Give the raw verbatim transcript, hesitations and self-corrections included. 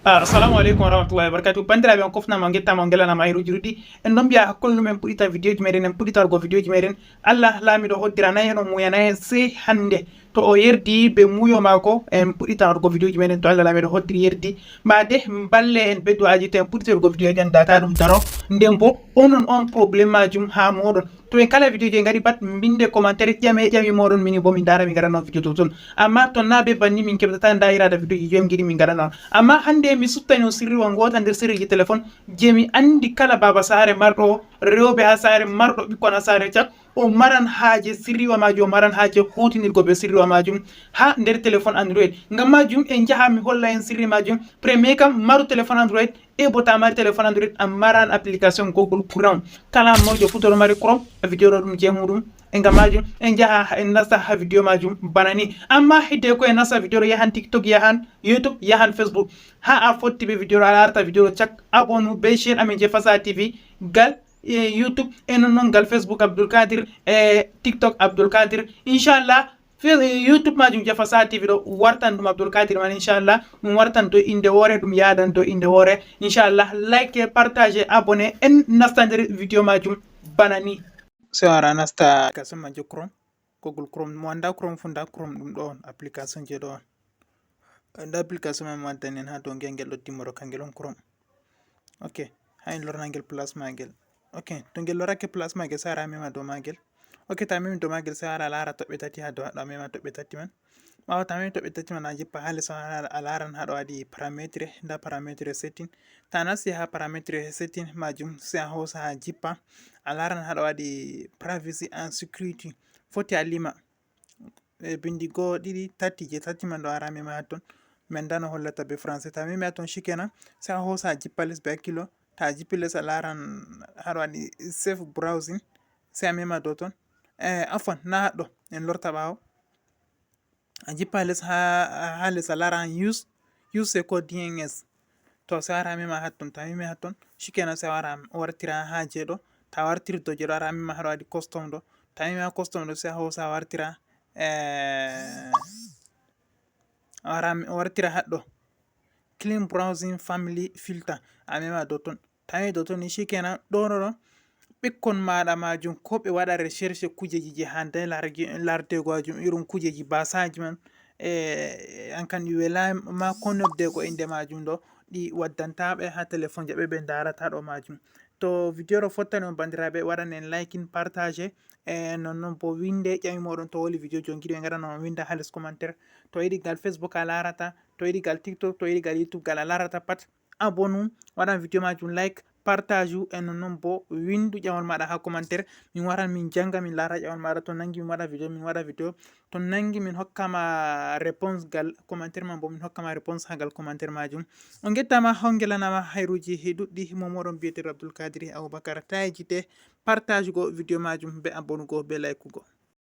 Assalamu aleykum wa rahmatullahi wa barakatuh. Banndiraaɓe, on kofnama, on gettama, on gelanama ayruji ruddi. En ɗon mbiya hakkunde ɗum en puɗɗita vidéoji meɗen, en puɗɗita wargo vidéoji meɗen. Allah laamiɗo hoddirana en, on muyana en sey hannde. To o yerdi be muuyo maako, en puɗɗita wargo vidéoji meɗen. To Allah laamiɗo hoddiri yerdi, ma de mballe en ɓe du'aaji, to en puɗɗita wargo vidéoji en, data ɗum daro. Nden bo, onon on problème majum haa mooɗon. To en kala vidéoji en ngaɗi pat, mbinde commentaire, ƴame ƴami mooɗon, mini bo min ndaara min ngaɗana on vidéo totton. Amma to na be banni min keɓtata nda iraada vidéoji jom giɗi min ngaɗana on. Amma hannde mi suttani on sirriwa ngoota nder sirriji téléphone je mi andi kala baaba saare marɗo rewɓe haa saare, marɗo ɓikkon haa saare cak, o maran haaje sirriwa majum, o maran haaje huutinirgo be sirriwa majum haa nder téléphone Android. Ngam majum en njaha mi holla en sirri majum. Premier kam, maru téléphone Android, e bo ta mari téléphone Android, a maran application Google Chrome. Kala mojo fu to ɗo mari Chrome, a vidéo ɗo ɗum je muɗum. E ngam majum, en njaha, en nasta haa vidéo majum bana ni. Amma hidde ko en nasta vidéo ɗo, yahan TikTok, yahan YouTube, yahan Facebook. Haa a fotti be vidéo ɗo, a larata vidéo ɗo cak, abonne be chaîne amin je Fasaha T V, gal, e, YouTube, e non non gal Facebook Abdul Kadir, e TikTok Abdul Kadir. Inchallah, Fe-, YouTube majum je Fasaha T V ɗo wartan ɗum Abdul Kadir man, inchallah. Ɗum wartan dow innde woore, ɗum yaadan dow innde woore. Inchallah, like, partage, abonne, en nasta nder vidéo majum bana ni. Sey wara nasta application majum Chrome, Google Chrome. Mo anda Chrome fu, nda Chrome ɗum ɗo on, application je ɗo on. Nda application man mi waddani en haa dow ngel, ngel ɗo dimmoro, kangel on Chrome. Ok, haa en lorna ngel plus maagel. Ok, to ngel lorake plus maagel, sey wara mema dow maagel. Ok, to a memi dow maagel, sey wara a laara toɓɓe tati haa dow haɗɗo, a mema toɓɓe tati man. Ɓaawo to a memi toɓɓe tati man, a jippa haa les, a laaran haa ɗo waɗi parametre, nda parametre setting. To a nasti haa parametre setting majum, sey a hoosa haa jippa, a laaran haa ɗo waɗi privacy and security. Foti a lima. E, bindi go, ɗiɗi, tati, je tati man ɗo, a wara a mema haa ton. Min anda no hollata be français. To a memi haa ton, shikenan, sey a hoosa a jippa les be hakkilo. To a jippi les, a laaran haa ɗo waɗi safe browsing. Sey a mema dow ton. E, afwan, na haɗɗo, en lorta ɓaawo. A jippa les haa, haa les a laaran use, use ko D N S. To, sey a wara a mema haa ton, to a memi haa ton, shikenan, sey a wara a wartira haa je ɗo. To a wartiri dow je ɗo, a wara a mema haa ɗo waɗi custom ɗo. To a memi haa custom ɗo, sey a hoosa a wartira, eh, a wara a wartira haɗɗo. Clean browsing family filter. A mema dow ton. To a memi dow ton ni, shikenan, ɗo, ɗo, ɗo. Ɓikkon maaɗa majum, ko ɓe waɗa recherche kujeji je handay large-, lardego majum, irin kujeji basaji man. E, an kan welay ma ko nodde ko innde majum ɗo, ɗi waddanta ɓe haa téléphone je ɓe, ɓe ndarata ɗo majum. To vidéo ɗo fottani on, banndiraaɓe, waɗan en liking, partage, e nonnon bo winde ƴami moɗon to woli vidéo jo giɗi ɓe ngaɗana on, winda haa les commentaire. To yiɗi gal Facebook a laarata, to yiɗi gal TikTok, to yiɗi gal YouTube, gal a laarata pat, abonne, waɗan vidéo majum like, partage, e nonnon bo windu ƴamol maɗa haa commentaire. Min waran min janga, min laara ƴamol maɗa. To nangi min waɗa vidéo, min waɗa vidéo. To nangi min hokkama réponse gal commentaire man bo, min hokkama réponse haa gal commentaire majum. On gettama, on gelanama hayruji hi ɗuɗɗi. Mo moɗon biyeteeɗo Abdul Kadiri Abubakar. Ta yejjite partage go vidéo majum, be abonne go, be like go.